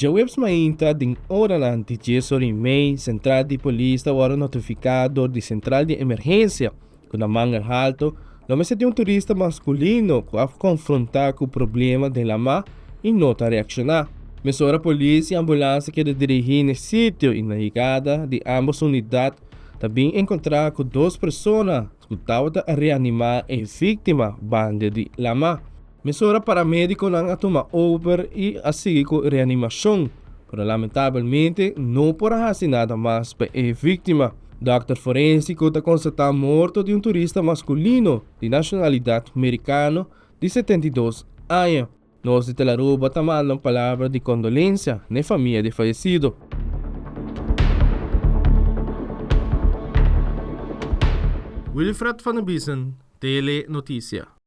Djaweps mainta den oranan di djes ora i mei sentral di polis ta wòrdu notifiká dor di sentral di emergensia ku na Mangel Halto lo mester tin un turista maskulino ku a konfrontá ku problema den lamá i no ta reakshoná. Mesora polis i ambulans a keda dirigí n'e sitio i na yegada di ámbos unidat ta bin enkontrá ku dos persona ku tabata reanimá e víktima banda di lamá. Mesora paramedikonan a tuma over i a sigui ku reanimashon, pero lamentabelmente no por a hasi nada mas pa e víktima. Dòkter forensiko ta konstatá morto di un turista maskulino di nashonalidat merikano di 72 aña. Nos di Telaruba ta manda un palabra di kondolensia n'e famia di fayesido. Wilfred van der Biesen, Tele Noticia.